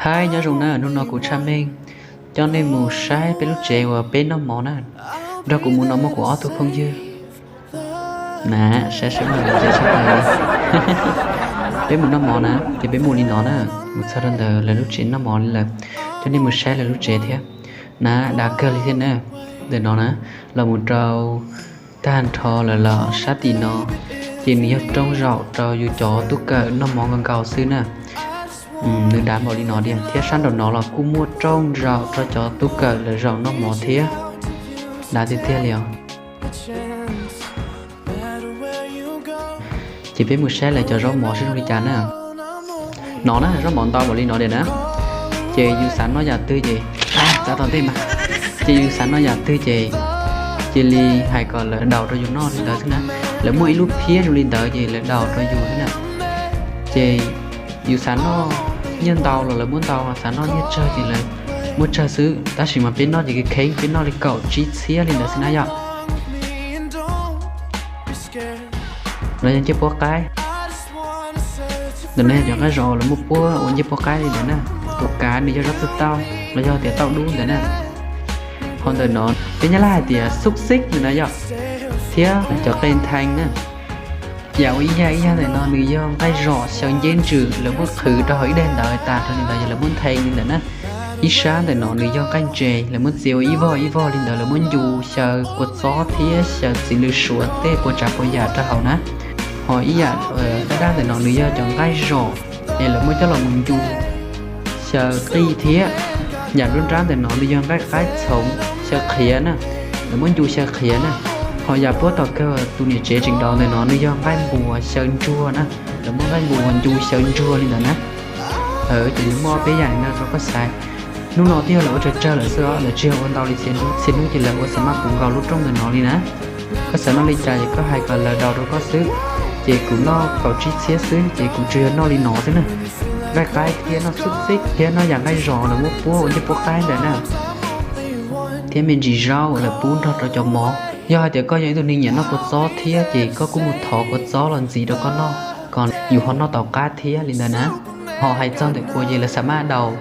Hais nyob zoo na, hnub no kuv Tshaj Meej coj nej mus saib peb lub tsev uas peb noj mov na. Nrog kuv mus no muaj kuv ob tug phooj ywg na, saib seb muaj tsev tshaj plaws. Peb mus noj mov na, ces peb mus li no na, mus txog rau ntawm lawv lub tsev noj mov li lawm, coj nej mus saib lawv lub tsev thiab na, dav kawg li thiab na. Ntawm no na, los mus rau tag nrho lawm los sab tim no, ces nws yog rooj zaum rau yus cov tub kawm noj mov nkaus nkaus xwb na. Nws dav npaum li no thiab, sab nraum no los kuj muaj rooj zaum rau cov tub kawm lawv zaum noj mov thiab. Dav tiag tiag li os. Ces peb mus saib lawv cov zaub mov seb zoo li cas na. No na, zaub mov ntau npaum li no tiag na. Ces yus xav noj yam twg ces, txav tom ntej mas, ces yus xav noj yam twg ces cia li hais kom lawv daus rau yus noj li ntawd xwb na. Lawv muaj ib lub phiab zoo li ntawd ces lawv daus rau yus xwb na. Ces yus xav noj nyiaj ntau los lawv muab ntau, xav noj nyiaj tsawg ces lawv muab tsawg xwb, tab sis mas peb noj ces kheev, peb noj li kaum tsib txhiab li ntawd xwb na yom. Los yog ncej puab qaib. Ntawm no yog cov nqaij zos lawv muab puab ua ncej puab qaib li ntawd na. Tus kav nws yog zaub txwj tauj los yog tias tauj dub ntawd na. Ho ntawm no peb nyab laj hais tias xub xib ntawm no yom, thiab cov qe nthee na. Yam ua ib yam ib yam ntawm no nws yog nqaij zos xyaw nceb ntsws, lawv muab qhwv rau hauv ib daim ntawv tas rau li ntawd, yog lawv muab nthee li ntawd na. Ib sab ntawm no nws yog nqaij ntses, lawv muab txiav ua ib vog ib vog li ntawd, lawv muab ncu xyaw kua txob thiab xyaw txiv lws suav tej puas tsav puas yam rau hauv na. Ho ib yam dab dab ntawm no nws yog cov nqaij zos es lawv muab coj los mus ncu xyaw qij thiab. Yam nruab nrab ntawm no nws yog nqaij qaib txhoov xyaw qhiav na, lawv muab ncu xyaw qhiav na. Ho yam puab tom kawg tus niam tsev tseem daus ntawm no nws yog nqaij npuas xyaw ntsuag na, lawv muab nqaij npuas ncu xyaw ntsuag li ntawd na. Ces nws muaj ob peb yam li no rau koj xaiv. Hnub no twb yog lawv ua tsawg tsawg lawm xwb os, lawv tsis yog ua ntau li txhia hnub, txhia hnub ces lawv ua xav maj puv nkaus lub rooj ntawm no li na. Koj xav noj li cas ces koj hais kom lawv daus rau koj xwb, ces kuv noj kaum tsib txhiab xwb ces kuv tsuas yog noj li no xwb na. Nqaij qaib thiab noj xub xib thiab noj yam nqaij zos lawv muab puab ua ncej puab qaib ntawd na, thiab me ntsis zaub lawv pub nrog rau cov mov. Yog hais tias koj yog ib tug neeg nyiam noj kua txob thiab ces koj kuj mus thov kua txob los ntxiv rau koj noj, kom yus ho noj tau qab thiab li ntawd na. Ho hais txog ntawm kua ces lawv xav maj daus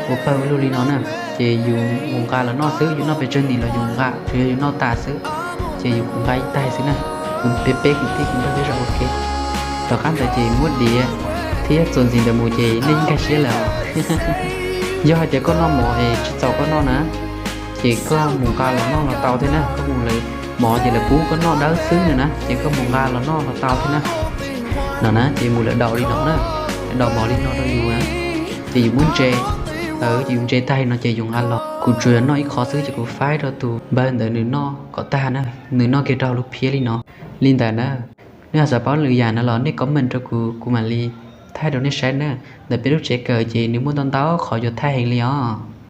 ua pawg ua lug li no na, ces yus mus nqa los noj xwb, yus noj pes tsawg nim los yus nqa, tsuas yog yus noj tas xwb, ces yus kuv nqa ib taig xwb na. Kuv peb peb kwv tij kuv nrog peb zaum ua ke. Tom qab ntawd ces muab diav thiab txuas ntxiv ntawd mus ces nej yeej nkag siab lawm. Yog hais tias koj noj mov es tsis txaus koj noj na, ces koj mus nqa los noj los tau thiab na. Koj mus lawv mov ces lawv pub koj noj dawb xwb no na, ces koj mus nqa los noj los tau thiab na. No na ces mus lawv daus li no na, lawv daus mov li no rau yus na, ces yus muab ntse, ces yus ntse tag li no ces yus nqa los. Kuv tsuas yog noj ib qho xwb ces kuv faib rau tus npawg ntawd nws noj kom tag na, nws noj kiag rau hauv lub phiab li no. Li ntawd na, nej ho xav paub lwm yam no los nej comment rau kuv, kuv mam li thaij rau nej saib na. Ntawm peb lub tsev kawm ces nws muaj ntau ntau qhov yuav thaij heev li os.